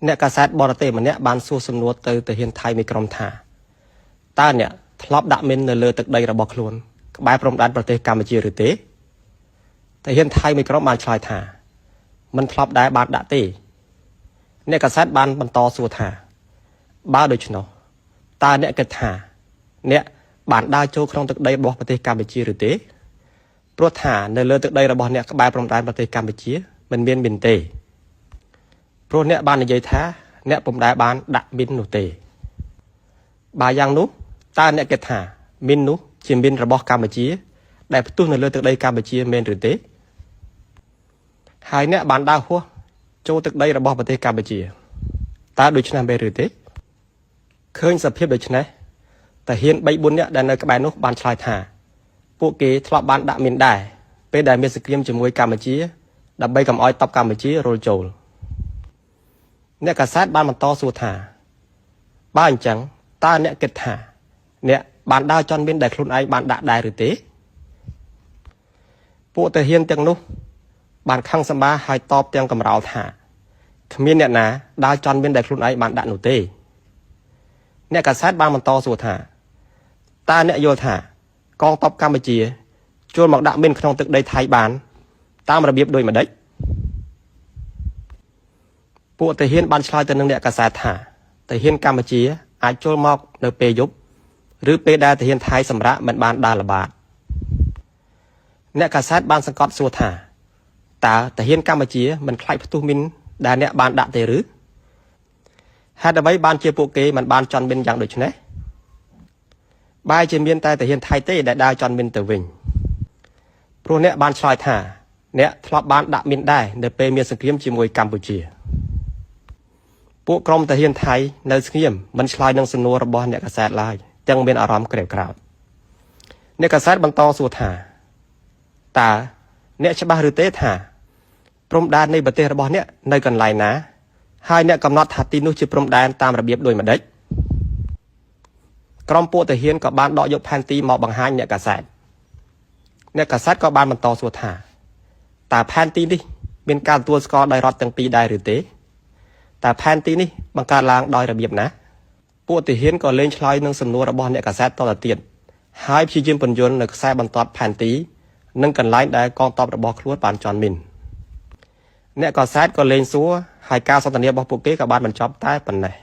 អ្នកកាសែតបរទេសម្នាក់បានសួរសំណួរទៅទាហានថៃមួយក្រុមថាតើអ្នកធ្លាប់ដាក់មីននៅលើទឹកដីរបស់ខ្លួនក្បែរព្រំដែនប្រទេសកម្ពុជាឬទេទាហានថៃមួយក្រុមបានឆ្លើយថាមិនធ្លាប់ដែលបានដាក់ទេអ្នកកាសែតបានបន្តសួរថាបើដូច្នោះតើអ្នកគិតថាអ្នកបានដើរចូលក្នុងទឹកដីរបស់ប្រទេសកម្ពុជាឬទេព្រោះថានៅលើទឹកដីរបស់អ្នកក្បែរព្រំដែនប្រទេសកម្ពុជាមិនមានមីនទេព្រោះអ្នកបាននិយាយថាអ្នកពុំដែលបានដាក់មីននោះទេបើយ៉ាងនោះតើអ្នកគិតថាមីននោះជាមីនរបស់កម្ពុជាដែលផ្ទុះនៅលើទឹកដីកម្ពុជាមែនឬទេហើយអ្នកបានដើរហួសចូលទឹកដីរបស់ប្រទេសកម្ពុជាតើដូច្នេះមែនឬទេឃើញសភាពដូច្នេះទាហាន3 4នាក់ដែលនៅក្បែរនោះបានឆ្លើយថាពួកគេធ្លាប់បានដាក់មីនដែរពេលដែលមានសង្គ្រាមជាមួយកម្ពុជាដើម្បីកុំឲ្យតបកម្ពុជារុលចូលអ្នកកាសែតបានបន្តសួរថាបើអញ្ចឹងតើអ្នកគិតថាអ្នកបានដើរចន់មីនដែលខ្លួនឯងបានដាក់ដែរឬទេពួកទាហានទាំងនោះបានខឹងសម្បាហើយតបទាំងកំរោលថាគ្មានអ្នកណាដើរចន់មីនដែលខ្លួនឯងបានដាក់នោះទេអ្នកកាសែតបានបន្តសួរថាតើអ្នកយល់ថាកងទ័ពកម្ពុជាចូលមកដាក់មីនក្នុងទឹកដីថៃបានតាមរបៀបដូចម្ដេចពួកទាហានបានឆ្លើយទៅនឹងអ្នកកាសែតថាទាហានកម្ពុជាអាចចូលមកនៅពេលយប់ឬពេលដែលទាហានថៃសម្រាកមិនបានដើរល្បាតអ្នកកាសែតបានសង្កត់សួរថាតើទាហានកម្ពុជាមិនខ្លាចផ្ទុះមីនដែលអ្នកបានដាក់ទេឬហេតុអ្វីបានជាពួកគេមិនបានចន់មីនយ៉ាងដូចនេះបែរជាមានតែទាហានថៃទេដែលដើរចន់មីនទៅវិញព្រោះអ្នកបានឆ្លើយថាអ្នកធ្លាប់បានដាក់មីនដែរនៅពេលមានសង្គ្រាមជាមួយកម្ពុជាពួកក្រុមទាហានថៃនៅស្ងៀមមិនឆ្លើយនឹងសំណួររបស់អ្នកកាសែតឡើយទាំងមានអារម្មណ៍ក្រេវក្រោធអ្នកកាសែតបន្តសួរថាតើអ្នកច្បាស់ឬទេថាព្រំដែននៃប្រទេសរបស់អ្នកនៅកន្លែងណាហើយអ្នកកំណត់ថាទីនោះជាព្រំដែនតាមរបៀបដូចម្ដេចក្រុមពួកទាហានក៏បានដកយកផែនទីមកបង្ហាញអ្នកកាសែតអ្នកកាសែតក៏បានបន្តសួរថាតើផែនទីនេះមានការទទួលស្គាល់ដោយរដ្ឋទាំងពីរដែរឬទេតើផែនទីនេះបង្កើតឡើងដោយរបៀបណាពួកទាហានក៏លែងឆ្លើយនឹងសំណួររបស់អ្នកកាសែតតទៅទៀតហើយព្យាយាមពន្យល់នៅខ្សែបន្ទាត់ផែនទីនិងកន្លែងដែលកងទ័ពរបស់ខ្លួនបានចន់មីនអ្នកកាសែតក៏លែងសួរហើយការសន្ទនារបស់ពួកគេក៏បានបញ្ចប់តែប៉ុណ្ណេះ។